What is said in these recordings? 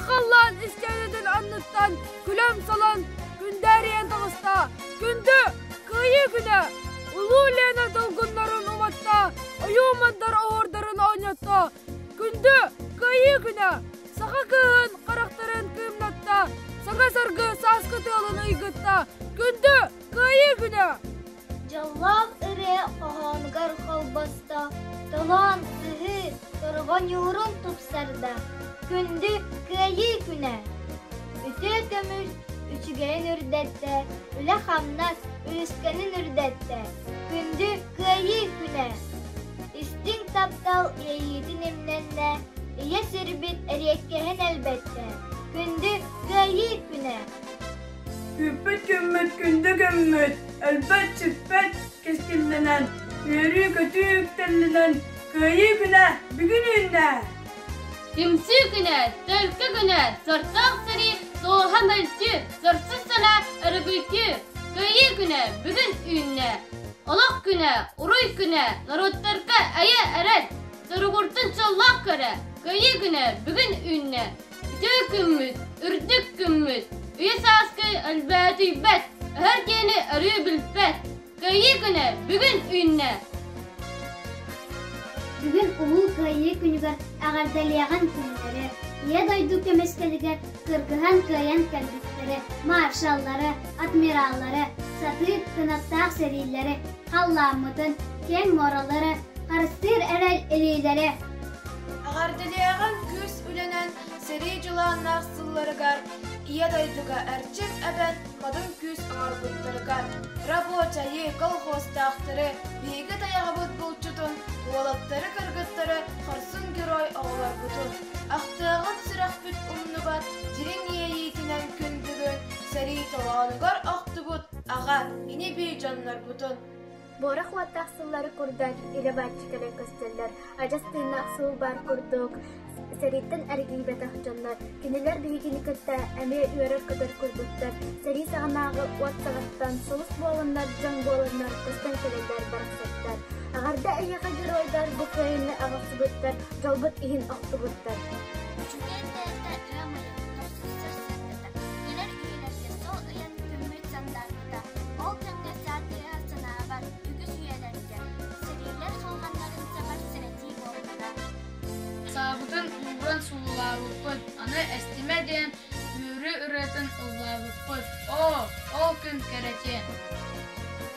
халлаан истиэнэтин анныттан күлэн-салан күндээрийэн таҕыста. Күндү Кыайыы күнэ! Улуу Лена долгуннарын уматта, ойуу мандар оһуордарын оонньотто. Күндү Кыайыы күнэ! Саха кыыһын харахтарын кыымнатта, саҥа саргы сааскы тыалын ыйгытта. Күндү Кыайыы күнэ! Дьоллоох ырыа хоһоонугар холбосто, толоон, сыһыы, торҕо ньуурун тупсарда. Күндү Кыайыы күнэ! Үтүө көмүс үчүгэйин үрдэттэ, үлэ-хамнас үлүскэнин үрдэттэ. Күндү Кыайыы күнэ! Истиҥ таптал иэйиитин имнэннэ, ийэ сирбит эриэккэһин элбэттэ. Күндү Кыайыы күнэ! Күүппүт күммүт күндү күммүт, өлбөт-сүппэт кэскиллэнэн, үөрүү-көтүү үктэллэнэн, Кыайыы күнэ бүгүн үүннэ! Түмсүү күнэ, төлкө күнэ, сортоох сэрии, суоһа мөлтүү, сорсус санаа өрөгөйдүү, Кыайыы күнэ бүгүн үүннэ! Олох күнэ, уруй күнэ, норуоттарга эйэ эрэл, соругуртун дьоллоох көрө, Кыайыы күнэ бүгүн үүннэ! Үтүө күммүт, үрдүк күммүт, үйэ сааскы өлбөөтүйбэт, өһөр диэни өрүү билбэт, Кыайыы күнэ бүгүн үүннэ! Бүгүн Улуу Кыайыы күнүгэр эҕэрдэлиэҕин күннэри, Ийэ дойду көмүскэлигэр кыргыһан кыайан кэлбиттэри, маршаллары, адмираллары, сатыы кынаттаах сэриилэри, халлааммытын, киэҥ муоралары, харыстыыр эрэл илиилэри. Эҕэрдэлиэҕин күүс үлэнэн сэрии дьулааннаах сылларыгар Ийэ дойдуга эрчим эбэн модун күүс оҥорбуттарыгар, рабочайы, колхозтаахтары, биһиги тайаҕабыт булчутун, уолаттары-кыргыттары хорсун герой оҕолорбутун, ахтыаҕын сүрэхпит умнубат дириҥ иэйиитинэн күн бүгүн сэрии толоонугар охтубут аҕа, ини-бии дьоннорбутун. Буорах уоттаах сыллары курдат илэ бааччы кэлэн көстөллөр, адьас тыыннаах суол баар курдук сэрииттэн эргийбэтэх дьоннор, кинилэр биһигини кытта эмиэ үөрэр-көтөр курдуктар, сэрии саҕанааҕы уот саҕаттан сулус буоланнар, дьон буоланнар көстөн кэлэллэр барахсаттар. Эҕэрдэ эйиэхэ геройдар бу кыайыыны аҕалсыбыттар, дьолбут иһин охтубуттар. Үчүгэй бэйэтэ ыам ыйын тохсус сарсыардата, кэлэр үйэлэргэ сол ыйан күммүт сандаарбыта. Ол кэмҥэ саа тыаһа санаабар үгүс үйэлэргэ сэриилэр халҕаннарын сабар сэрэтии буолбута. Саабытын ууран суулаабыппыт, аны эстимэ диэн үөрүү ырыатын ыллаабыппыт. Оо, ол күн кэрэтиэн!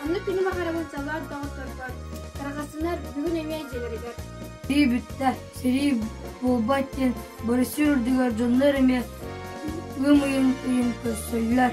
Онно күнү баҕарабын саллаат доҕотторбор, тарҕастынар бүгүн эмиэ дьиэлэригэр. Сэрии бүттэ, сэрии буолбат диэн бырысыыр үрдүгэр дьоннор эмиэ ыам ыйын ыйын көрсөллөр.